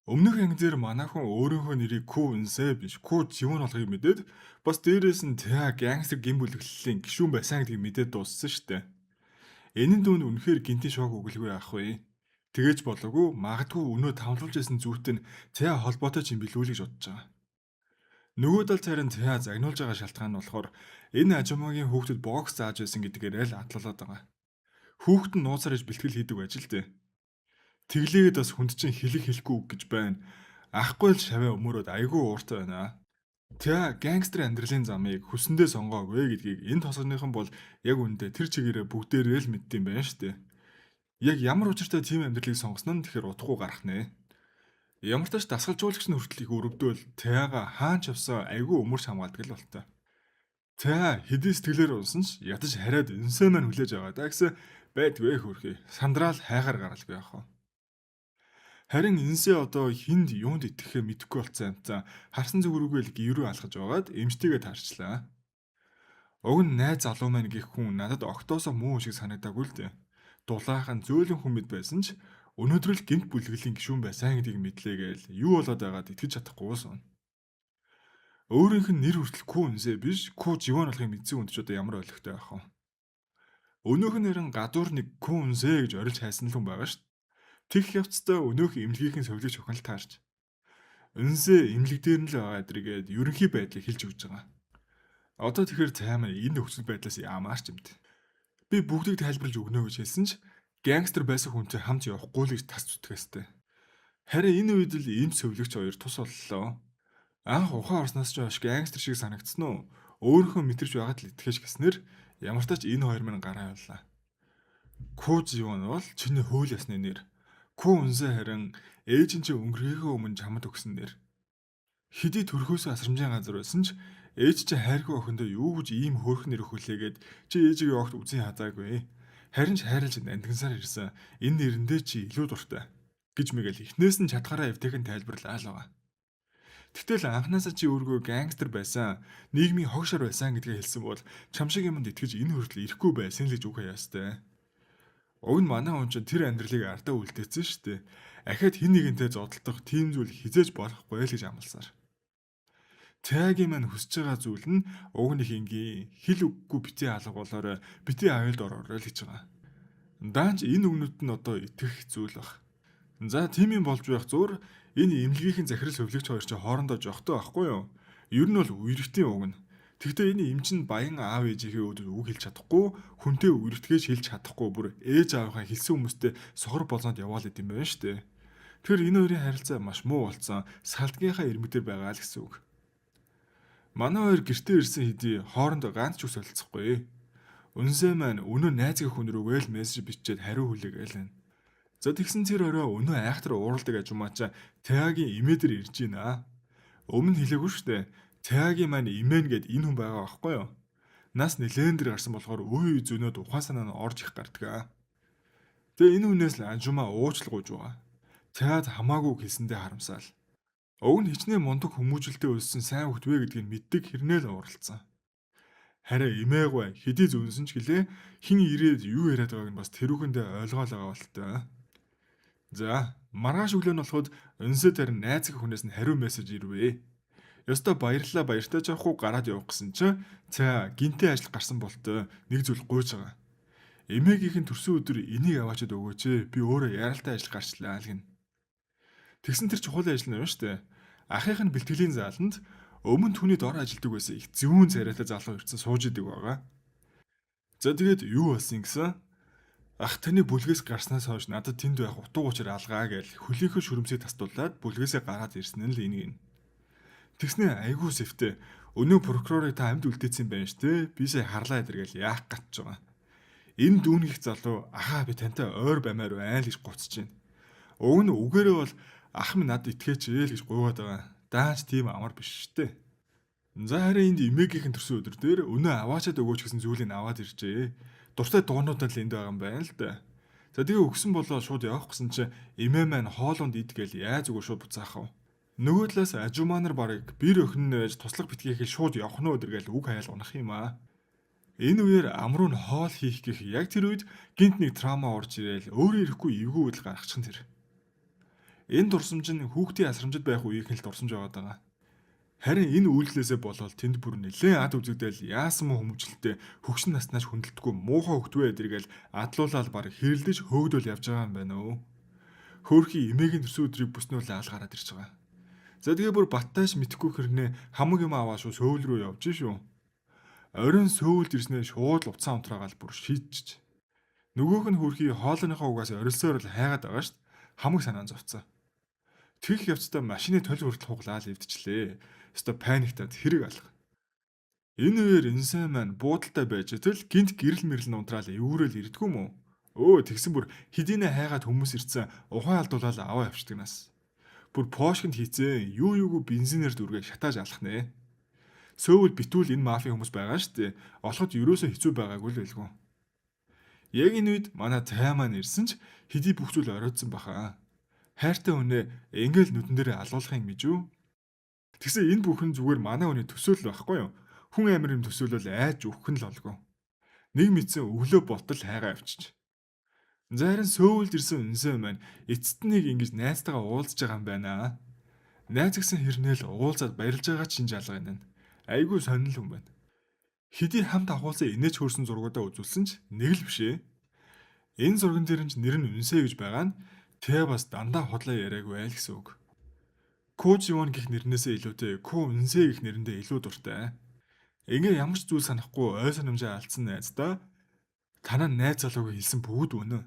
Өмнөх анги дээр манай хүн өөрийнхөө нэрийг Ку Үнсэ биш Ку Живон болохыг мэдээд, бас дээрээс нь Тэа гангстер гин бүлэглэлийн гишүүн байсан гэдгийг мэдээд дууссан шүү дээ. Энэ нь түүнд үнэхээр гинтийн шок өгөлгүй яах вэ? Тэгэж болоогүй, магадгүй өнөө тавлуулж байсан зүйтэй нь Тэа холбоотой ч юм билүү л гэж бодож байгаа. Нөгөө талд харин Тэа загнуулж байгаа шалтгаан нь болохоор энэ ажумагийн хүүхдэд бокс зааж байсан гэдгээрээ л адлуулад байгаа. Хүүхэд нь нууцаар иж бэлтгэл хийдэг байж л дээ. Тэглээгээд бас хүнд чинь хэлэх хэлэхгүй үг гэж байна. Ахгүй л шаваа өмөрөөд айгүй ууртай байна. Тэ гангстер амьдралын замыг хүсэндээ сонгоогүй гэдгийг энэ тосгоныхан бол яг үүндээ тэр чигээрээ бүгдээрээ л мэддэм байх шүү дээ. Яг ямар учиртай тийм амьдралыг сонгосон нь тэгэхээр утгагүй гарах нэ. Ямар ч тач дасгалжуулагч нь хүртэл их өрөвдөөл Тэага хаан ч явсан айгүй өмөрч хамгаалдаг л болтой. Тэ хэдий сэтгэлээр унсан ч ядаж хараад үнсээ маань хүлээж аваа да гэсэн байдгүй хөөрхий. Сандраал хайхаар гаралгүй яах вэ? Харин энсээ одоо хинд юунд итгэхээ мэдэхгүй болсон амтан харсан зүг рүүгээ л гэрүү алхаж байгаад эмчтэйгээ таарчлаа. Уг нь найз залуу маань гэх хүн надад октоосоо муу шиг санагдаагүй л дээ. Дулаахан зөөлөн хүн мэд байсан ч өнөөдөр л гэмт бүлэглэлийн гишүүн байсан гэдгийг мэдлээ гээл юу болоод байгаад итгэж чадахгүй сууна. Өөрийнх нь нэр хүртэл Ку үнсээ биш Ку Живон болохыг мэдсэн хүнд ч одоо ямар ойлгохтой байх вэ? Өнөөх нь нэрэн гадуур нэг Ку үнсээ гэж орилж хайсан л хүн байгаа шүү дээ. Тэгэх явцдаа өнөөх эмнэлгийнхэн совилогч охин л таарч. Үнсээ эмнэлэг дээр нь л байгаа эдрэгээд ерөнхий байдлыг хэлж өгч байгаа. Одоо тэгэхээр цаймаа энэ нөхцөл байдлаас ямаар ч юмд. Би бүгдийг тайлбарлаж өгнө гэж хэлсэн ч гангстер байсан хүнтэй хамт явахгүй л гэж тас зүтгэстэй. Харин энэ үед л эмч совилогч хоёр тус боллоо. Анх ухаан орсноос ч хойш гангстер шиг санагдсан уу? Өөрийнхөө мэдэрч байгаад л итгэж гиснэр ямар ч тач энэ хоёр минь гараа явлаа. Ку Живон бол чиний хууль ёсны нэр. Ку үнсээ харин ээж нь чи өнгөрөхийнхөө өмнө чамд өгсөн нэр. Хэдий төрхөөсөө асрамжийн газар байсан ч ээж чи хайргүй охиндоо юу гэж ийм хөөрхөн нэр өгүүлээгээд чи ээжигээ огт үзэн хазаагүй. Харин ч хайрлаж нандинсаар ирсэн. Энэ нэрэндээ чи илүү дуртай гэж мэгэл эхнээс нь чадхаараа эвтэйхэн тайлбарлаа л байгаа. Тэгтэл анхнаасаа чи өөргөө гангстер байсан, нийгмийн хогшор байсан гэдгээ хэлсэн бол чам шиг юмд итгэж энэ хүртэл ирэхгүй байсан л гэж үг хаяастай. Уг нь манай хүн чинь тэр амьдралыг ардаа үлдээсэн шүү дээ. Ахаад хин нэгэнтэй зодолдох тийм зүйл хизээж болохгүй л гэж амласаар. Цайгийн маань хүсэж байгаа зүйл нь уг нь их энгийн хэл үггүй бити алга болоорой, бити аюулд ороорой л гэж байгаа. Даанч энэ үгнүүд нь одоо итгэх зүйл баг. За тийм юм болж байх зур энэ эмнэлгийнхэн захирал совилогч хоёр чинь хоорондоо жохтой байхгүй юу? Ер нь бол үерхтийн уг нь. Тэгтээ энэ эмч нь баян аав ээжийнхээ өөдөд үг хэлж чадахгүй, хүнтэй үерхтгэж хэлж чадахгүй, бүр ээж аавынхаа хэлсэн хүмүүстэй сохор болзонд яваал идэм байх шүү дээ. Тэгэхээр энэ хоёрын харилцаа маш муу болсон, салтгийнхаа ирмэг дээр байгаа л гэсэн үг. Манай хоёр гэртээ ирсэн хэдий хоорондоо ганц ч үс солилцохгүй. Үнсээ маань өнөө найзгийн хүн рүүгээ л мессеж бичээд хариу хүлээгээл байна. За тэгсэн тэр орой өнөө айхтар ууралдаг ажумаа чаа Тэагийн имээ дээр ирж байна. Өмнө хэлээгүй шүү дээ. Тэагийн маань имэн гэд энэ хүн байгаа байхгүй юу? Нас нэлээн дээр гарсан болохоор үе үе зөнөөд ухаан санаа нь орж их гардаг. Тэгээ энэ хүнээс л ажумаа уучлал гуйж байгаа. Тэад хамаагүй хэлсэндээ харамсаал. Уг нь хичнээн мундаг хүмүүжлэлтэй өссөн сайн хөлт вэ гэдгийг мэддэг хэрнээ л ууралцсан. Харин эмээгүй хэдий зөнсөн ч гэлээ хин ирээд юу яриад байгааг нь бас тэрүүхэндээ ойлгоол байгаа болтой. За маргааш өглөө нь болоход өнсөө тарин найз хүнээс нь хариу мессеж ирвэ. Ёстой баярлалаа, баяртай жаахгүй гараад явах гэсэн чинь цаа гинтээ ажил гарсан болтой нэг зүйл гуйж байгаа. Эмээгийнх нь төрсөн өдөр энийг аваачаад өгөөч ээ. Би өөрөө яралтай ажил гарчлаа л гин. Тэгсэн тэр чухал ажил нь юм шүү дээ. Ахынх нь бэлтгэлийн зааланд өмнө түүний дор ажилдаг байсан их зүүн царайтай залуу ирсэн сууж идэг байгаа. За тэгээд юу болсон гэсэн? Ах таны бүлгээс гарснаас хойш надад тэнд байх утга учир алгаа гэж хөлийнхөө шүрмсийг тастуулаад бүлгээсээ гараад ирсэн нь л энийг нь. Тэгснээ айгүй сэвтэ. Өнөө прокурорыг та амьд үлдээсэн юм байна штэ. Би сая харлаа эдэргээл яах гатж байгаа. Энэ дүүнийх залуу ахаа би тантай ойр баймаар байна л гэж гоцож байна. Уг нь үгээрээ бол ах минь надад итгэээч ээ л гэж гуйгаад байгаа. Даанч тийм амар биш штэ. За харин энд эмээгийнхэн төрсөн өдөр дээр өнөө аваачаад өгөөч гэсэн зүйлийг аваад иржээ. Дуртай дуунуудаа л энд байгаа юм байна л да. За тэгээ өгсөн болоо шууд явах гэсэн чинь эмээ маань хоолунд ид гээл яаж өгөө шууд буцаах вэ? Нөгөө талаас ажумаа нар барыг бэр охин нь байж туслах битгийхэл шууд явах нь өдр гээл үг хаяал унах юм аа. Энэ үеэр амруу нь хоол хийх гэх яг тэр үед гинт нэг трама орж ирээл өөрөө ирэхгүй эвгүй үйл гаргачихсан тэр. Энэ дурсамж нь хүүхдийн асрамжид байх үеийнхэн л дурсамж байгаад байгаа. Харин энэ үйлдэлээсээ болоод тэнд бүр нэлээд ад үзэгдэл яасан муу хүмүүжлэлтэй хөгшин наснаас хүндэлтгүй муухай хөвгтвэ эдэргээл адлуулаад баг хэрэлдэж хөөгдөл явж байгаа юм байна өө. Хөөхий эмээгийн төрсөн өдрийг бүснүүл аал гараад ирж байгаа. За тэгээ бүр баттайш мэдхгүй хэрнээ хамаг юм аваа шүү сөүл рүү явж шүү. Оройн сөүлд ирснээр шууд л утсаа унтраагаал бүр шийдчих. Нөгөөх нь хөрхий хоолныхоо угаас орилсоор л хайгаад байгаа штт. Хамаг санаа зовцсон. Тэгэх явцдаа машины тол хүртэл хуглаал эвдчихлээ. Өстой паниктаад хэрэг алга. Энэ үеэр инсэн маань буудалтай байж тэл гинт гэрэл мэрэл унтраал эвүүрэл ирдгүү мүү? Өө тэгсэн бүр хэдийнэ хайгаад хүмүүс ирсэн ухаан алдуулаад аваа явчихдаг нас. Бүр пошконд хийцэн юу юугүй бензинээр дүргээ шатааж алах нэ. Сөүл битүүл энэ мафийн хүмүүс байгаа штэ. Олоход ерөөсөө хэцүү байгаагүй л байлгүй. Яг энэ үед манай цай маань ирсэн ч хэдий бүх зүйл оройтсон баха. Хайртай хүнээ ингээл нүдэн дээрээ алуулах юм гэж үү? Тэгсэн энэ бүхэн зүгээр манай хүний төсөөлөл байхгүй юу? Хүн амир юм төсөөлөл айж өгөх нь л олгүй. Нэг мэдсэн өглөө болтол хайгаа авчиж. За харин сөүлд ирсэн үнсээ маань эцэст нэг ингэж найзтайгаа уулзж байгаа юм байна. Найз гисэн хэрнээл уулзаад баярлж байгаа чинь жалга энэ. Айгүй сонирхол хүн байна. Хэдий хамт авахулсан инээж хөрсөн зургуудаа үзүүлсэн ч нэг л биш ээ. Энэ зурган дээр нь ч нэр нь үнсээ гэж байгаа нь тэ бас дандаа худлаа яриаггүй айл гэсэн үг. Ко Живон гих нэрнээсээ илүүтэй Ко үнсээ гих нэрэндээ илүү дуртай. Ингээ ямар ч зүйл санахгүй ой санамжаа алдсан найздаа танаа найз залууг хэлсэн бүгд үнэн.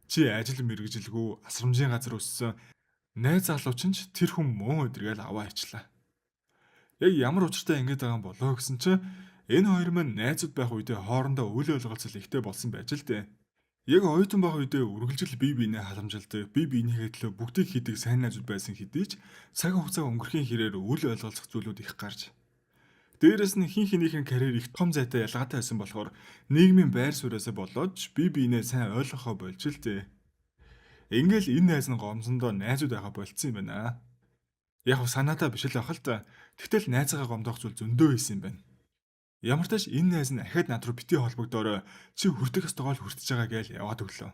Чи ажил мэргэжилгүй асрамжийн газар өссөн найз залуу чинь ч тэр хүн мөн өдргээл аваа ичлаа. Яг ямар учиртай ингэж байгаа юм болоо гэсэн чинь энэ хоёр маань найзууд байх үедээ хоорондоо үл ойлголцол ихтэй болсон байж л дээ. Яг оюутан байх үедээ үргэлжил бие биенээ халамжилдаг, бие биенийхээ төлөө бүгдийг хийдэг сайн найзууд байсан хэдий ч цаг хугацаа өнгөрхийн хэрээр үл ойлголцох зүйлүүд их гарч. Дээрэс нь хин хинийх нь карьер их том зайтай ялгаатай байсан болохоор нийгмийн байр сууриасаа болоод ч бие биенээ сайн ойлгохоо болж л дээ. Ингээл энэ найз нь гомсондоо найзууд байха болцсон юм байна. Яг санаатай биш л байх л та. Тэгтэл найзаагаа гомдоох зүйл зөндөө хийсэн юм байна. Ямар ч тааш энэ найз нь ахаад над руу бити холбогдоорой. Чи хүртэх ёстойгоо л хүртэж байгаа гээл яваад өглөө.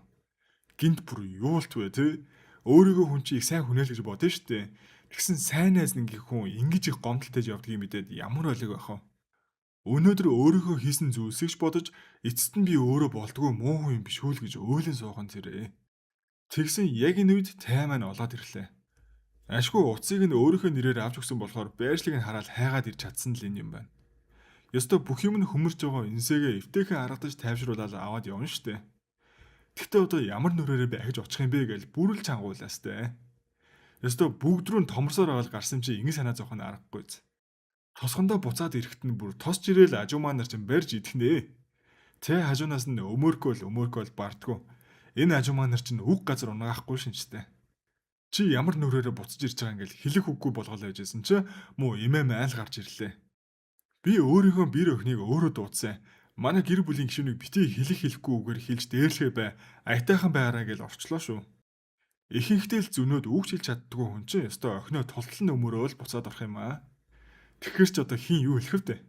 Гинт бүр юулт вэ те? Өөрийгөө хүн чи их сайн хүнээл гэж бодно штэ. Тэгсэн сайн найз нэг хүн ингэж их гомдолтойж явдгийг мэдээд ямар ойлог байх вэ? Өнөөдөр өөрийнхөө хийсэн зүйлсийг ч бодож эцэст нь би өөрөө болдгоо муу хүн юм биш үү л гэж өөлөн суухан тэрэ. Тэгсэн яг энэ үед тай маань олоод ирлээ. Ашгүй утсыг нь өөрийнхөө нэрээр авч өгсөн болохоор байршлыг нь хараад хайгаад ирж чадсан л энэ юм байна. Ёстой бүх юм нь хөмөрж байгаа энсэгээ эвтэйхэн аргадаж тайвшруулаад аваад явна штэ. Тэгтээ одоо ямар нүрээрээ би ахиж очих юм бэ гэж бүр л чангуулаас тэ. Ёстой бүгд рүү нь томорсоор байгаа л гарсан чи ингэ санаа зовх нь аргагүй з. Тосгондоо буцаад ирэхэд нь бүр тос жирээл ажуумаа нар чинь барьж идэх нэ. Тэ хажуунаас нь өмөркөл өмөркөл бардгуу. Энэ ажуумаа нар чинь үг газар унгаахгүй шинжтэй. Чи ямар нүрээрээ буцаж ирж байгаа ингээл хэлэх үггүй болгоол байжсэн чи муу эмээ айл гарч ирлээ. Би өөрийнхөө бэр охиныг өөрөө дуудсан. Манай гэр бүлийн гишүүнийг битгий хэлэх хэлэхгүй үгээр хэлж дээрлэхээ бай. Аятайхан байгаараа гэж орчлоо шүү. Ихэнхдээ л зөнөөд үг хэлж чаддгүй хүн чинь ёстой охиноо тултлан өмөрөөл буцаад орох юм аа. Тэгэхээр ч одоо хин юу хэлэх вэ?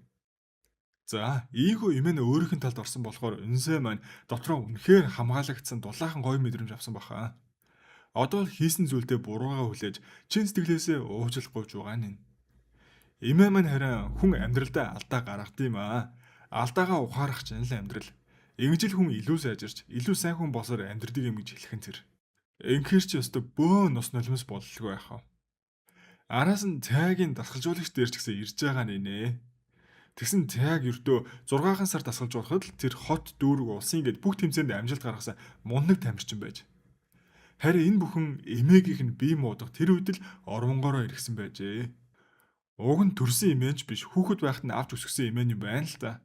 За, ийхүү эмээ нь өөрийнх нь талд орсон болохоор үнсээ маань дотроо үнэхээр хамгаалагдсан дулаахан гоё мэдрэмж авсан баха. Одоо л хийсэн зүйлдээ буруугаа хүлээж чин сэтгэлээсээ уучлах гуйж байгаа нь. Эмээ маань харин хүн амьдралдаа алдаа гаргад юм аа. Алдаагаа ухаарах чинь л амьдрал. Ингэж л хүн илүү сайжирч, илүү сайн хүн болсоор амьдрдаг юм гэж хэлэх нь тэр. Инхээр чи өстө бөөн нус нулимс боллого байх вэ? Араас нь цайгийн дасгалжуулагч дээр ч гэсэн ирж байгаа нэ. Тэгсэн цайг ердөө 6 сар дасгалжуулахад л тэр хот дүүрэг улсын гэд бүх тэмцээнд амжилт гаргасан мундаг тамирчин байж. Харин энэ бүхэн эмээгийнх нь бие муудах тэр үед л орвонгороо иргсэн байжээ. Уг нь төрсөн эмээнч биш хүүхэд байхад нь авч өсгсөн эмээн юм байна л та.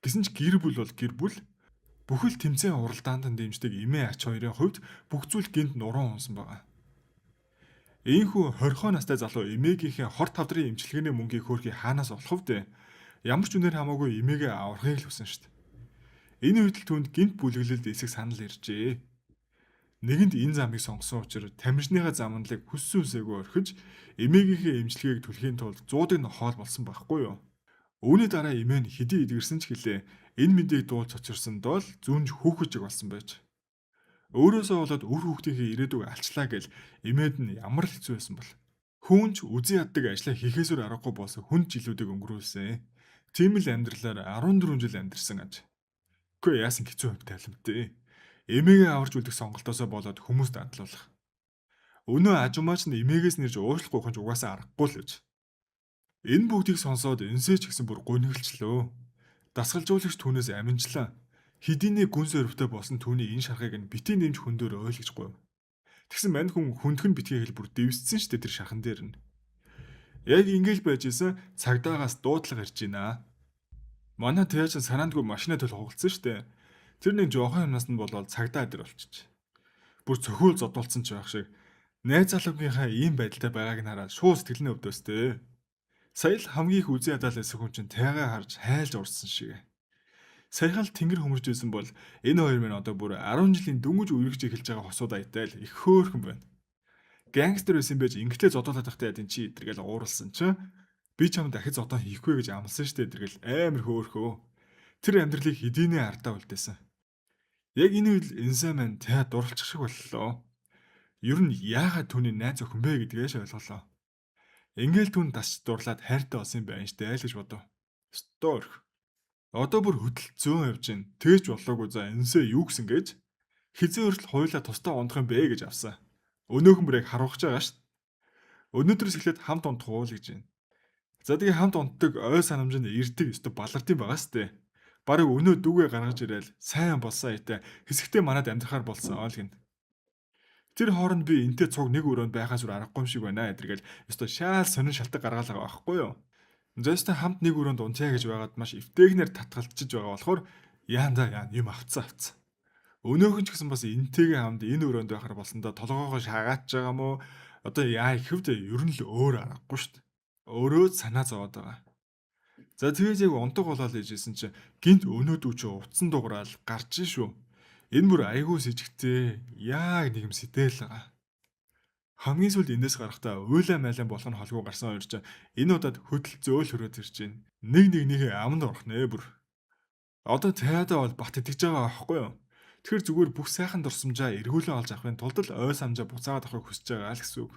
Гэсэн ч гэр бүл бол гэр бүл. Бүхэл тэмцээн уралдаанд нь дэмждэг эмээ ач хоёрын хувьд бүх зүйл гинт нуруу унсан байгаа. Ийхүү 20 настай залуу эмээгийнхээ хор тавдрын эмчилгээний мөнгийг хөөрхий хаанаас олох вэ? Ямар ч үнээр хамаагүй эмээгээ аврахыг л хүсэн шүү дээ. Энэ үед л түүнд гинт бүлэглэлд эсэх санал иржээ. Нэгэнд энэ замыг сонгосон учраас тамирчныхаа замналыг хүссэн үсээгүй орхиж эмээгийнхээ эмчилгээг түлхийн тулд зуудаг нь хоол болсон байхгүй юу? Үүний дараа эмээ нь хэдий эдгэрсэн ч гэлээ энэ мэдээг дуулж цочирсондоо л зүүнж хүүхэжиг болсон байж. Өөрөөсөө болоод үр хүүхдийнхээ ирээдүг алчлаа гэл эмээд нь ямар л хэцүү байсан бол. Хүүн ч үзэн яддаг ажлаа хийхээсээр аргагүй болсон хүнд жилүүдийг өнгөрүүлсэн. Тийм л амьдралаар 14 жил амьдарсан аж. Үгүй яасан хэцүү хувь тавилмтэй. Эмээгээ аварж үлдэх сонголтоосоо болоод хүмүүст андлуулах. Өнөө ажумаач нь эмээгээс нэрж уушлах гуйх нь угаасаа аргагүй л гэж. Энэ бүгдийг сонсоод энсээ ч гэсэн бүр гуниглчлөө. Дасгалжуулагч түүнээс аминчлаа. Хэдийнэ гүн сорвтой болсон түүний энэ шархыг нь битгий нэмж хөндөөр ойлгож гуйв. Тэгсэн мань хүн хүндхэн битгий хэл бүр дэвссэн штэ тэр шархан дээр нь. Яг ингээл байж исэн цагдаагаас дуудлага ирж байна. Манай тээж санаандгүй машина төл хугалцсан штэ. Тэр нэг жоохон юмнаас нь болоод цагдаа өдр болчих. Бүр цохиул зодуулсан ч байх шиг найз залуугийнхаа ийм байдалтай байгааг нь хараад шууд сэтгэл нь өвдөөстэй. Сая л хамгийн их үзэн ядаал байсан хүн чинь тайгаа харж хайлж урссан шиг. Саяхан л тэнгэр хөмөрж исэн бол энэ хоёр минь одоо бүр 10 жилийн дөнгөж үерхэж эхэлж байгаа хосууд аятай л их хөөрхөн байна. Гангстер байсан байж ингэтлээ зодуулаад байхдаа ядын чи эдэргээл ууралсан чинь би чам дахиж зодоо хийхгүй гэж амласан штэ эдэргээл амар хөөрхөө. Тэр амьдралыг хэдийнэ ардаа үлдээсэн. Яг энэ үед энсэ маань таа дурлчих шиг боллоо. Ер нь яагаад түүний найз охин бэ гэдгээ ш ойлголоо. Ингээл түн тасч дурлаад хайртай болсон юм байна штэ л гэж бодов. Стор. Одоо бүр хөдөлцөөн явж гин. Тэгэж болоогүй за энсээ юу гэсэн гэж хизээ хүртэл хоёулаа тусдаа унтах юм бэ гэж авсан. Өнөөхөн бүр яг харуулж байгаа штэ. Өнөөдрөөс эхлээд хамт унтах уу л гэж байна. За тэгээ хамт унтдаг ой санамж нь ирдэг өстө балардын байгаа штэ. Бараг өнөө дүүгээ гаргаж ирээл сайн болсон аятай хэсэгтээ манад амьдрахаар болсон ойл гин. Тэр хооронд би энтэй цуг нэг өрөөнд байхаас үр аргагүй юм шиг байна эдэргээл өстө шаал сонин шалтгаан гаргаал байгаа байхгүй юу. Зөөстэй хамт нэг өрөөнд унтъя гэж байгаад маш эвтээгнэр татгалзаж байгаа болохоор яанда яа юм авцсан авцсан. Өнөөхөн ч гэсэн бас энтэйгээ хамт энэ өрөөнд байхаар болсондоо толгоогоо шаагааж байгаа мó одоо яа ихэвд ер нь л өөр аргагүй шүү дээ. Өөрөө санаа зовоод байгаа. За тэгээд яг унтаг болоод ижсэн чи гинт өнөө дүү чи утсан дуграал гарч шүү. Энэ бүр айгүй сэжигтэй яг нэг юм сэтэл байгаа. Хамгийн сүүлд эндээс гарахдаа уйлаа майлан болох нь холгүй гарсан хоёр чинь энэ удаад хөдөл зөөл хөрөөд ирж байна. Нэг нэг нэгэ аманд орох нэ бүр. Одоо тайдаа бол бат итгэж байгаа аахгүй юу? Тэгэхээр зүгээр бүх сайхан дурсамжаа эргүүлэн олж авахын тулд л ой самжаа буцаагаад авахыг хүсэж байгаа л гэсэн үг.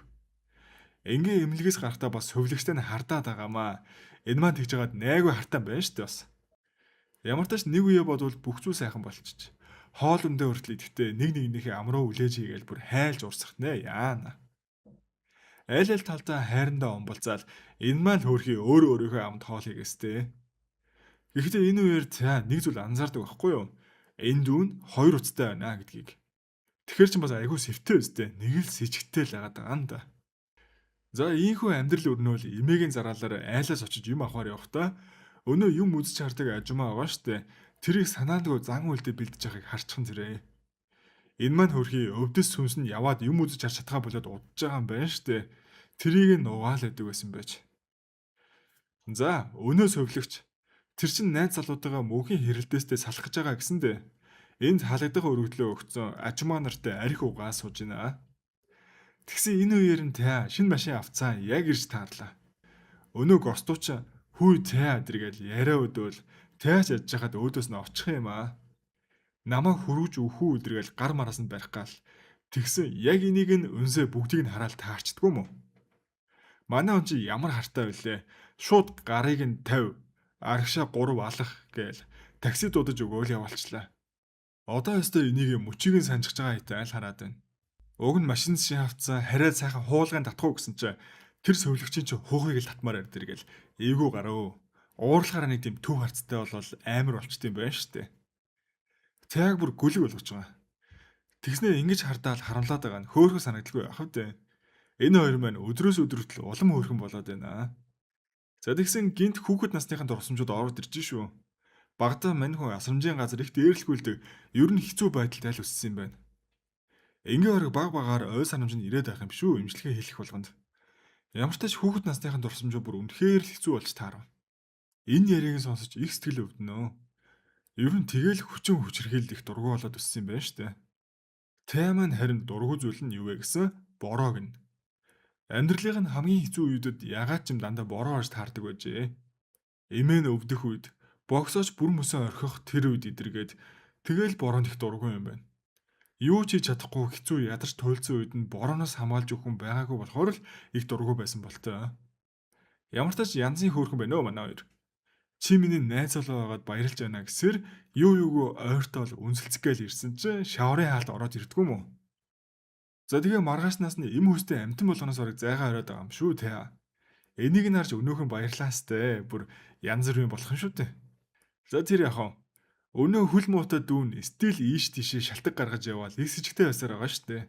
Ингийн эмнэлгээс гарахдаа бас хувилагчтай нь хардаад байгаамаа. Энэ маань тэгж жагаад найгүй хартаа байна шүү дээ бас. Ямар тач нэг үе бодвол бүх зүйл сайхан болчих. Хоол үндэ хүртэл идэхдээ нэг нэгнийхээ амруу үлээж хийгээл бүр хайлж урсах нэ яана. Айл аль талдаа хайрандаа омболцаал энэ маань хөөрхий өөрөө өөрийнхөө амд хоол хийгээстэй. Гэхдээ энэ үеэр за нэг зүйл анзаардаг байхгүй юу? Энэ дүүн хоёр утастай байна гэдгийг. Тэгэхээр чинь бас айгүй сэвтэй өстэй. Нэг л сэжигтэй л байгаад байгаа юм да. За ийхүү амьдрал өрнөөл эмээгийн зараалаар айлаас очиж юм авахар явахдаа өнөө юм үзэж хардаг ажумаа байгаа штэ. Тэрийг санаандгүй зан үйлдэл бэлдэж байгааг харчихсан зэрэг. Энэ маань хөрхий өвдөс сүнс нь яваад юм үзэж харж чадхаа болоод удаж байгаа юм байна штэ. Тэрийг нь угаал байдаг байсан байж. За өнөө совилогч тэр чин найз залуутайгаа мөнхийн хэрэлдээстэй салах гэж байгаа гэсэндэ энд халагдах өргөдлөө өгцөн ажмаа нартай арх угаа сууж байна. Тэгсэн энэ үеэр нь таа шинэ машин авцаа яг ирж таарлаа. Өнөө гостууч хүй таа тэргээл яриа өдөөл таач ядж хахад өөдөөс нь очих юм аа. Намаа хөрвж өхүү өдргээл гар мараас нь барих гал. Тэгсэн яг энийг нь үнсээ бүгдийг нь хараал таарчдгүй юм уу? Манай он чи ямар хартай вүлээ. Шууд гарыг нь 50, арагшаа 3 алах гээл такси дуудаж өгөөл явуулчлаа. Одоо өстой энийг мөчийг нь санджиж байгаа хэвтэй айл хараад байна. Уг нь машин шин авцсан хараа сайхан хуулгын татах уу гэсэн чинь тэр совилогчийн чи хуухыг л татмаар ард иргээл эвгүй гарөө. Уурлахаараа нэг тийм төв харцтай болол амар болчт юм байна штэ. Цайг бүр гүлэг болгож байгаа. Тэгснээ ингэж хардаал харамлаад байгаа нь хөөхөн санагдalгүй яах вэ? Энэ хоёр маань өдрөөс өдөртөл улам хөөрхөн болоод байна. За тэгсэн гинт хүүхэд насныхын дурсамжууд ороод ирж шүү. Багадаа мань хүн асрамжийн газар их дээрлэхгүйлдэг ер нь хэцүү байдалд аль өссөн юм байна. Ингээ орог баг багаар ой санамж нь ирээд байх юм шүү имчилгээ хийх болгонд. Ямар ч тач хүүхэд насныхын дурсамжууд бүр үнэхээр л хэцүү болж таарав. Энэ яриаг сонсож их сэтгэл өвдөнө. Ер нь тэгэл хүчин хүчирхийлэл их дургу болоод өссөн юм байна штэ. Тэ маань харин дургу зүйл нь юу вэ гэсэн бороо гэнэ. Амьдралын нь хамгийн хэцүү үеүүдэд ягаад ч юм дандаа бороо орж таардаг байжээ. Эмээ нь өвдөх үед богсооч бүр мөсөн орхих тэр үед идэргээд тэгэл бороонд их дургу юм байна. Юу ч хийж чадахгүй хэцүү ядарч туйлдсан үед нь борооноос хамгаалж өгөх хүн байгаагүй болохоор л их дургүй байсан болтой. Ямар ч тач янзын хөөрхөн байна өө манай хоёр. Чи миний найз залуу байгаад баярлж байна гэсээр юу юугүй ойртол үнсэлцэх гээл ирсэн чинь шаврын хаалт ороод ирдгүү юм уу? За тэгээ маргаашнаас нь эм хөстэй амтан болгоноос бараг зайгаа оройд байгаа юм шүү те. Энийг нь харж өнөөхөн баярлаа сте. Бүр янз бүрийн болох юм шүү дээ. За тэр яхаа. Өнөө хөл муутай дүүн стил ийш тийшээ шалтаг гаргаж яваал их сэжигтэй байсаар байгаа шүү дээ.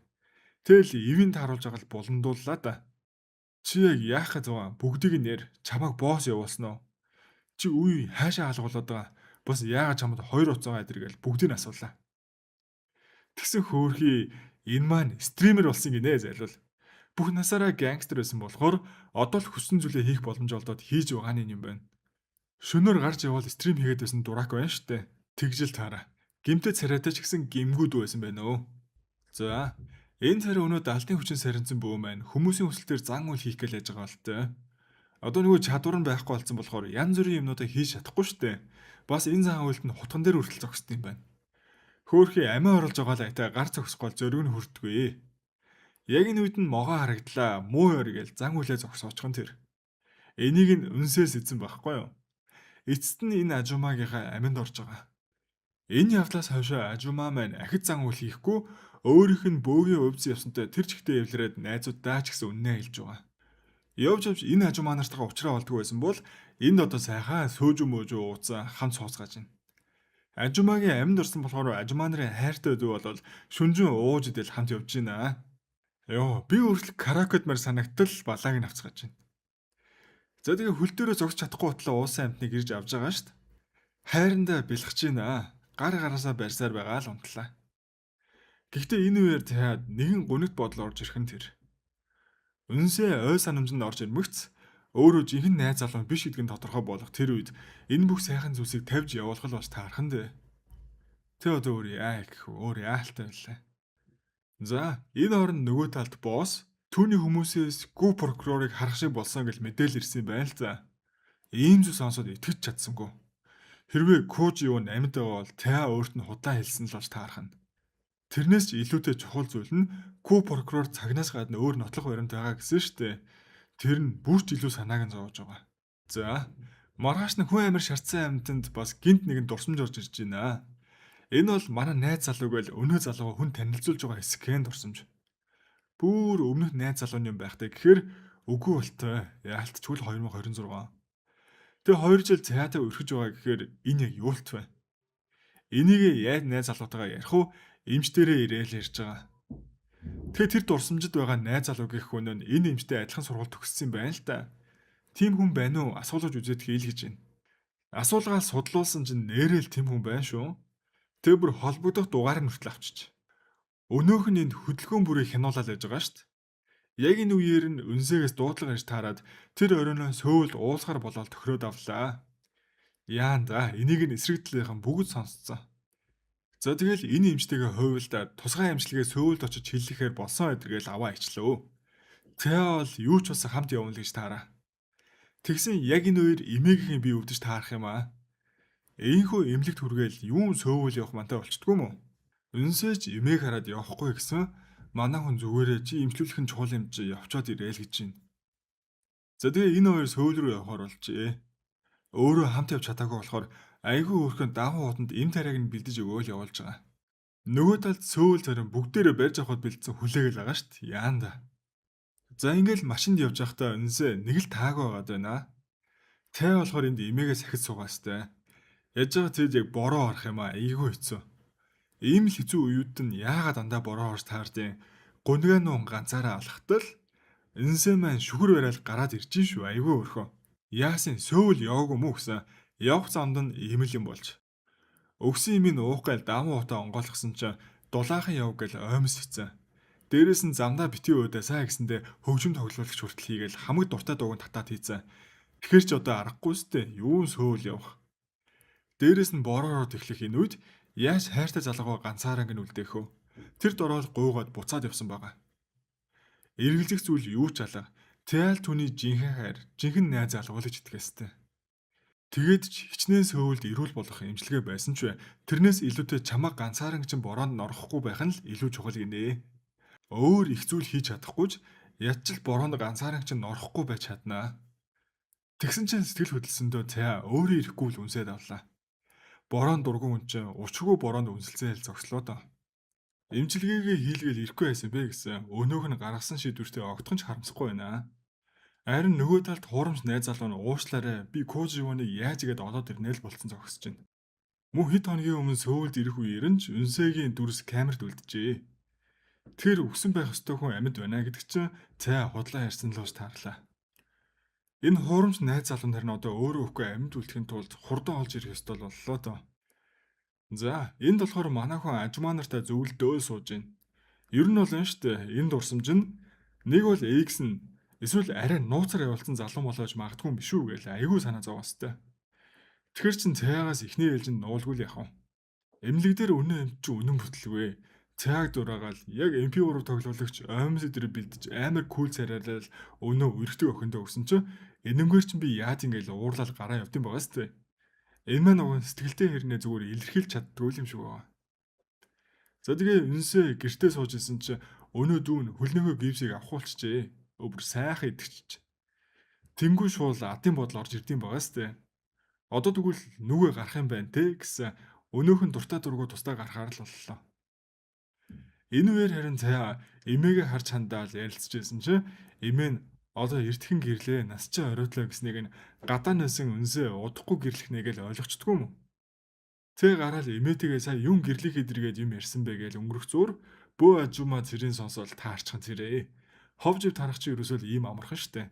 Тэгэл ивент харуулж байгаа л буландууллаа да. Чи яг яах гэж байгаа бүгдийг нь нэр чамайг босс явуулсан уу? Чи үе хаашаа алгуулад байгаа? Бас яагаад чамд хоёр уцаагаа эдэр гээл бүгдийг нь асуулаа. Тэгсэн хөөрхий энэ маань streamer болсон гинэ зайлвал. Бүх насаараа гангстер байсан болохоор одоо л хүссэн зүйлээ хийх боломж олдоод хийж байгаа юм байна. Шөнөөр гарч явбал stream хийгээд байсан дурак байна штэ. Тэгжил таараа. Гимтэй царайтай ч гэсэн гимгүүд байсан байна өө. За энэ царай өнөө далдын хүчин сарнсан бөө маань хүмүүсийн хүсэлтээр зан үйл хийх гээл яж байгаа болтой. Одоо нөгөө чадвар нь байхгүй болсон болохоор янз бүрийн юмнуудаа хийж чадахгүй штэ. Бас энэ зан үйлд нь хутган дээр хүртэл зогсдог юм байна. Хөөхий амиа оруулж байгаа л айтаа гар зогсохгүй зөрөг нь хүрдэггүй. Яг энэ үед нь могоо харагдлаа. Муу ёр гээл зан үлээ зогсоочихон тэр. Энийг нь үнсээс эзэн байхгүй юу? Эцэст нь энэ ажумаагийнхаа аминд орж байгаа. Энэ явдлаас хойшоо ажумаа маань ахид зан үйл хийхгүй өөрийнх нь бөөгийн увдсан явсантай тэр чигтээ эвлэрээд найзууддаа ч гэсэн үннээ хэлж байгаа. Явж явж энэ ажумаа нартайгаа уучраа болдгоо байсан бол энд одоо сайхан сөөжүү мөөжүү ууцсан хамт сууцгааж байна. Ажумагийн амьд орсон болохоор ажумаа нарын хайртай дүү болол шүнжин ууж идэл хамт явж байна. Йоо, би өөртөл караокед мар санагтал балааг нь авцгааж байна. За тэгээ хөл дээрээ зогсож чадахгүй утлаа уусан амтныг ирж авч байгаа штт. Хайрандаа бэлгэж байна. Гар гараасаа барьсаар байгаа л унтлаа. Гэхдээ энэ үеэр таад нэгэн гунигт бодол орж ирэх нь тэр. Үнсээ ой санамжинд орж ирмэгц өөрөө жинхэнэ найз залуу биш гэдг нь тодорхой болох тэр үед энэ бүх сайхан зүйлсийг тавьж явуулах л болж таархан дээ. Тэ одоо өөр яа гэх өөр яалтай байлаа. За энэ хооронд нөгөө талд босс түүний хүмүүсээс гүү прокурорыг харах шиг болсон гэж мэдээлэл ирсэн байна л за. Ийм зүйл сонсоод итгэж чадсангүй. Хэрвээ Кууж юу амьд байгаа бол Теа өөрт нь худлаа хэлсэн л болж таарах нь. Тэрнээс ч илүүтэй чухал зүйл нь Ку прокурор цагнаас гадна өөр нотлох баримт байгаа гэсэн шүү дээ. Тэр нь бүр ч илүү санааг нь зовоож байгаа. За маргааш нь хүн амир шарцсан амьтанд бас гинт нэгэн дурсамж орж ирж байна. Энэ бол манай найз залууг л өнөө залууга хүн танилцуулж байгаа хэсгэн дурсамж. Бүр өмнөх найз залууны юм байхтай гэхээр үгүй болтой. Яалтчгүй л 2026. Тэгээ 2 жил цайтай өрхөж байгаа гэхээр энэ яг юулт вэ? Энийг яаж найз залуутайгаа ярих уу? Эмч дээрээ ирээл ярьж байгаа. Тэгэхээр тэр дурсамжид байгаа найз залуу гэх хүн нь энэ эмчтэй адилхан сургууль төгссөн юм байна л да. Тийм хүн байна уу? Асуулгаж үзээд хэл гэж байна. Асуулгаал судлуулсан чинь нэрэл тийм хүн байна шүү. Тэр бүр холбогдох дугаар нь хүртэл авчиж. Өнөөх нь энд хөдөлгөөн бүрийг хянуулаад байж байгаа шүү дээ. Яг энэ үеэр нь үнсээгээс дуудлага ирж таарад тэр оройноо сөүлд уулзахар болоод тохироод авлаа. Яан да энийг нь эсрэг талынхан бүгд сонсцсон. За тэгэл энэ эмчтэйгээ хувилдаад тусгай эмчилгээ сөүлд очиж хэллэхээр болсон эдэргээл аваа ичлөө. Тэ бол юу ч болсон хамт явна л гэж таараа. Тэгсэн яг энэ үеэр эмээгийнхэн би өвдөж таарах юм аа. Ээнхүү эмнэлэгт хүргээл юун сөүл явах мантай болчдгүй юм уу? Үнсээж эмээг хараад явахгүй гэсэн манай хүн зүгээрээ чи эмчлүүлэх нь чухал юм чи явчаад ирээл гэж байна. За тэгээ энэ хоёр сөүл рүү явахаар болжээ. Өөрөө хамт явж чадаагүй болохоор айгүй өөрхөн даван хутанд эм тариаг нь бэлдэж өгөөл явуулж байгаа. Нөгөө талд сөүл зарим бүгдээрээ барьж авахд бэлдсэн хүлээгээл байгаа шүү дээ. Яан да. За ингээл машинд явж байхдаа үнсээ нэг л таагүй байгаад байна. Тэ болохоор энд эмээгээ сахид суугаастай. Яаж байгаа тэд яг бороо орох юм аа. Айгүй хэцүү. Ийм л хэцүү үеүд нь яагаад дандаа бороо орж таардیں۔ Гунгаа нуун ганцаараа алхтал энсээ маань шүхэр барайл гараад ирж шүү. Айгүй өрхөө. Яасан сөүл яваагүй мүү гэсэн явах замд нь ийм л юм болж. Өгсөн имийг уух гээл даван утаа онгойлгосон чинь дулаахан яв гэл оймс хэцэн. Дээрээс нь замдаа бити уудаасаа гэсэндээ хөгжим тоглуулагч хүртэл хийгээл хамаг дуртай дууг нь татаад хийцэн. Тэгэхээр ч одоо аргагүй сте юун сөүл явах. Дээрээс нь бороороод эхлэх энэ үед яаж хайртай залуугаа ганцаараа гин үлдээх вэ? Тэр дороол гуйгаад буцаад явсан байгаа. Эргэлзэх зүйл юу ч алга. Тээл түүний жинхэнэ хайр, жинхэнэ найз залуу л гэж итгэстэй. Тэгээд ч хичнээн Сөүлд эрүүл болох эмчилгээ байсан ч тэрнээс илүүтэй чамайг ганцааран чинь бороонд нь орохгүй байх нь л илүү чухал гинэ. Өөр их зүйл хийж чадахгүй ч ядчил бороонд ганцааран чинь орохгүй байж чаднаа. Тэгсэн чинь сэтгэл хөдлсөндөө цаа өөрөө ирэхгүй л үнсээд авлаа. Бороонд дургуун хүн чинь учиргүй бороонд үнсэлцээл зогслоо доо. Эмчилгээгээ хийлгээл ирэхгүй байсан бэ гэсэн өнөөх нь гаргасан шийдвэртэй огтхон ч харамсахгүй байна. Харин нөгөө талд хуурамч найз залуу нь уучлаарай би Коживоныг яаж игээд олоод ирнэ л болцсон зогсож байна. Мөн хэд хоногийн өмнө Сөүлд ирэх үеэр нь ч Үнсэгийн дүрс камерт үлджээ. Тэр үхсэн байх ёстой хүн амьд байна гэдэг чинь цай худлаа ярьсан л ууш таарлаа. Энэ хуурамч найз залуу нь харин одоо өөрөө үхгүй амьд үлдэхин тулд хурдан олж ирэх ёстой боллоо доо. За энд болохоор манай хүн ажмаа нартай зөвлөдөө сууж байна. Ер нь бол энэ штэ энэ дурсамж нь нэг бол X нь эсвэл арай нууцаар явуулсан залуу болоож магадгүй юм биш үү гэж айгүй санаа зовоостой. Тэгэхэр чин цайгаас эхний ээлжинд нуулгүй л яах вэ? Эмнэлэг дээр үнэн эмч чи үнэн бүтлгүй. Цайг дураагаал яг MP3 тоглуулагч оймс өдрө бэлдэж амар кул царайлал өнөө үерхдэг охиндоо өгсөн чинь энэнгээр чинь би яаж ингээл уурлал гараа явдсан байгаа сте. Энэ маань уг сэтгэлтэй хэрнээ зүгээр илэрхийлж чаддгүй юм шиг байгаа. За тэгээ үнсээ гэртээ сууж исэн чинь өнөө дүүн хөлнөөхөө гипсийг авахулчихжээ. Өө бүр сайхан идэгчиж. Тэнгүү шуул адын бодол орж ирдэм байгаа сте. Одоо тэгвэл нүгэ гарах юм байна те гэсэн өнөөх нь дуртай дургу тусдаа гарахаар л боллоо. Энэ үеэр харин цаа эмээгээ харж хандаал ярилцж байсан чинь эмээ нь одоо эртхэн гэрлээ нас чи оройлоо гэснийг нь гадаа нэсэн үнсээ удахгүй гэрлэх нэгээл ойлгочдгүй юм уу? Цээ гараал эмээтэйгээ сая юм гэрлэх эдэргээд юм ярьсан бэ гэж өнгөрөх зур бөө ажуума цэрийн сонсоол таарчхан цэрээ. Хов жив тарах чи ерөөсөө л ийм амархан штэ.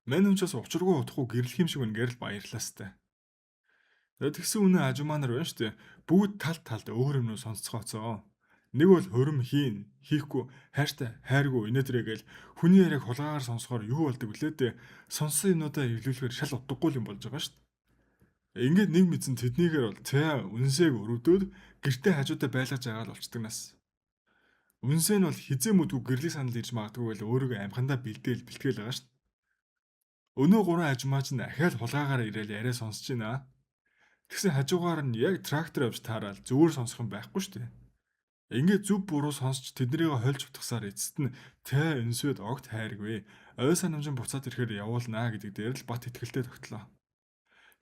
Мань хүн ч бас учиргүй удахгүй гэрлэх юм шиг үнгээр л баярлаастай. Тэгсэн үнэ ажумаа нар байна штэ. Бүгд тал талд өөр юм уу сонсцгооцоо. Нэг бол хөрөм хийн, хийхгүй, хайртай, хайргүй инээ тэрэ гээл хүний яриаг хулгаагаар сонсохоор юу болдог вүлээ дээ. Сонссон юмнуудаа эвлүүлэхээр шал утгагүй юм болж байгаа штэ. Ингээд нэг мэдсэн тэднийгээр бол цай үнсээг өрөвдөөд гэртээ хажуудаа байлгаж байгаа л болчдөг нас. Үнсээ нь бол хизээ мүдгүй гэрлийн санал ирж магадгүй л өөрийгөө амхандаа бэлдээл бэлтгэл байгаа штэ. Өнөө гурван ажмаа чинь ахиад хулгаагаар ирээл яриа сонсож байна. Тэгсэн хажуугаар нь яг трактор авч таараал зүгээр сонсох юм байхгүй шүү дээ. Ингээд зөв буруу сонсч тэднийгээ хольж утгасаар эцэст нь тэ өнсвэд огт хайргүй. Ой санамж нь буцаад ирэхээр явуулнаа гэдэг дээр л бат итгэлтэй тогтлоо.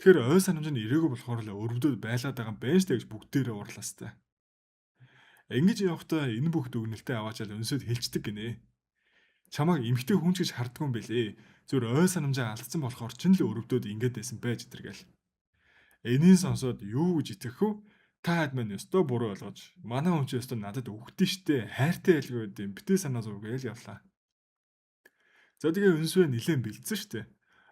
Тэгэхээр ой санамж нь ирээгүй болохоор л өрөвдөд байлгаад байгаа юм байна штэ гэж бүгдээрээ уурлаастай. Ингэж явахдаа энэ бүх дүгнэлтээ аваачаал өнсөд хэлцдэг гинэ. Чамайг эмэгтэй хүн ч гэж харддаг юм бэлээ. Зүгээр ой санамжаа алдсан болохоор чинь л өрөвдөд ингэж байсан байж тэргээл. Энийг сонсоод юу гэж итгэх вэ? Та хэд маань ёстой буруу ойлгож манай хүн чи ёстой надад өгдөн штэ хайртай ялгүй юм битээ санаа зов гээл явлаа. За тэгээ өнсвэ нилээн бэлдсэн штэ.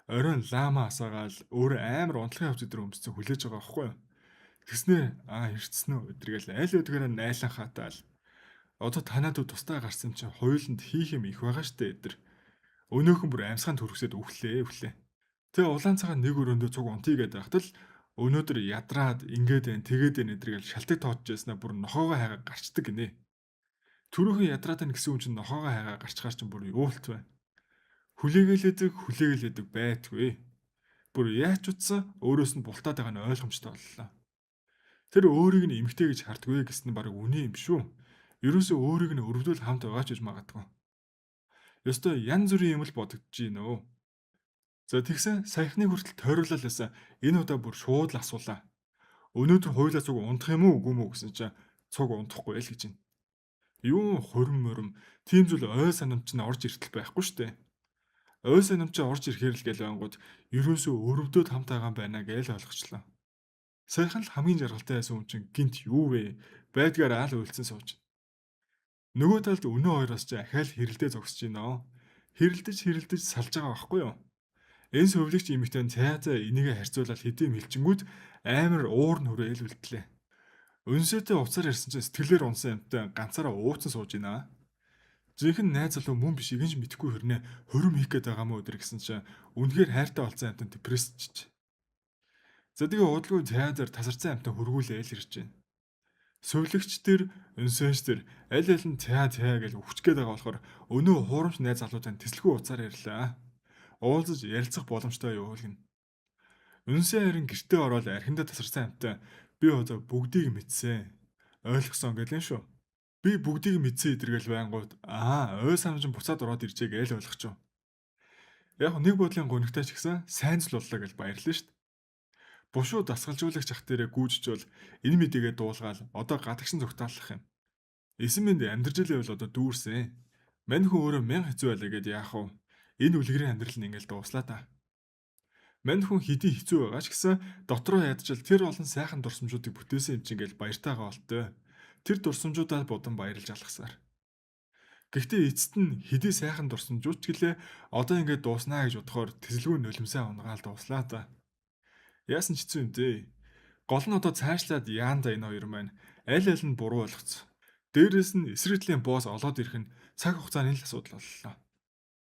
Оройн лама асаагаал өөрөө амар унтлагын хавц өдр өмссөн хүлээж байгаа байхгүй юу? Тэгснээр аа ирцсэн үү өдргээл аль өдгөөрөө найлан хатаал. Одоо танаад тусдаа гарсан чинь хоёуланд хийх юм их байгаа штэ өдр. Өнөөхөн бүр амьсгаан төрөксөд өглөө өглөө. Тэгээ улаан цагаан нэг өрөөндөө цуг унтъя гэдэг байхад л өнөөдөр ядраад ингээд байна тэгээд байна эдэргээл шалтаг тоодж яснаа бүр нохоогоо хайгаа гарчдаг гинэ. Түрүүхэн ядраад байна гэсэн хүн чинь нохоогоо хайгаа гарчгаар чинь бүр юулт байна. Хүлээгэлээдэг хүлээгэлээдэг байтгүй. Бүр яаж ч утсан өөрөөс нь бултаад байгаа нь ойлгомжтой боллоо. Тэр өөрийг нь эмэгтэй гэж хардггүй гэсэн нь баг үнэн юм шүү. Ерөөсөө өөрийг нь өрөвдөл хамт байгаа ч гэж магадгүй. Ёстой янз бүрийн юм л бодогдож гин өө. За тэгсэн саяхныг хүртэл тойруулаад байсан. Энэ удаа бүр шууд л асуулаа. Өнөөдөр хоёулаа цуг унтах юм уу үгүй юм уу гэсэн чинь цуг унтахгүй л гэж байна. Юу хурим морим тийм зүйл ой санамж чинь орж иртэл байхгүй штэ. Ой санамж чинь орж ирэхээр л гээл ангууд ерөөсөө өрөвдөөд хамт байгаа юм байна гэж ойлгочлоо. Саяхан л хамгийн жаргалтай байсан хүн чинь гинт юу вэ? Байдгаар аал уйлцсан сууж. Нөгөө талд өнөө хоёроос чи ахаал хэрэлдээ зогсож байна. Хэрэлдэж хэрэлдэж салж байгаа байхгүй юу? Энэ сувилагч эмэгтэй цай цай энийгээ харьцуулаад хэдийн хэлчингүүд амар уур нь хүрээл үлдлээ. Өнсөөтэй уцаар ярьсан чинь сэтгэлээр унсан юмтай ганцаараа ууцсан сууж байна. Жинхэнэ найз залуу мөн биш игэн ч мэдэхгүй хэрнээ хөрөм хийх гээд байгаа мó өдр гэсэн чинь үнэхээр хайртай болсон амтан депрессчиж. За тэгээ удалгүй цайзаар тасарсан амтан хөргүүлээл ирж байна. Сувилагч тэр өнсөөч тэр аль аль нь цай цай гэж өвч гээд байгаа болохоор өнөө хуурамч найз залуутай тэслэхүү уцаар ярьлаа. Уулзаж ярилцах боломжтой явуулна. Үнсээ харин гэртээ ороод архиндаа тасарсан амтаа би одоо бүгдийг мэдсэн. Ойлгосон гэлэн шүү. Би бүгдийг мэдсэн эдэргээл байнгут аа ой самжин буцаад ороод иржээ гээл ойлгочих. Яг нэг бодлын гонигтай ч гэсэн сайн зүйл боллоо гэж баярлаа шүү дээ. Бушуу дасгалжуулагч ах дээрээ гүйжчихвэл энэ мэдээгээ дуулгаал одоо гадагшин зүгтааллах юм. Эсэн мэнд амьдарч ивэл одоо дүүрсэн. Мань хүн өөрөө мянга хэцүү байлаа гэд яах вэ? Энэ үлгэрийн амьдрал нь ингээл дууслаа та. Мань хүн хэдий хэцүү байгаа ч гэсэн дотроо ядчил тэр олон сайхан дурсамжуудыг бүтээсэн юм чинь гэл баяртайгаа олтой. Тэр дурсамжуудаа бодон баярлж алгасаар. Гэхдээ эцэст нь хэдий сайхан дурсамжууд ч гэлээ одоо ингээд дууснаа гэж бодохоор тэсэлгүй нулимсаа унгаал дууслаа та. Яасан ч хэцүү юм дээ. Гол нь одоо цаашлаад яанда энэ хоёр маань аль аль нь буруу ойлгоцсон. Дээрээс нь эсрэг талын босс олоод ирэх нь цаг хугацааны л асуудал боллоо.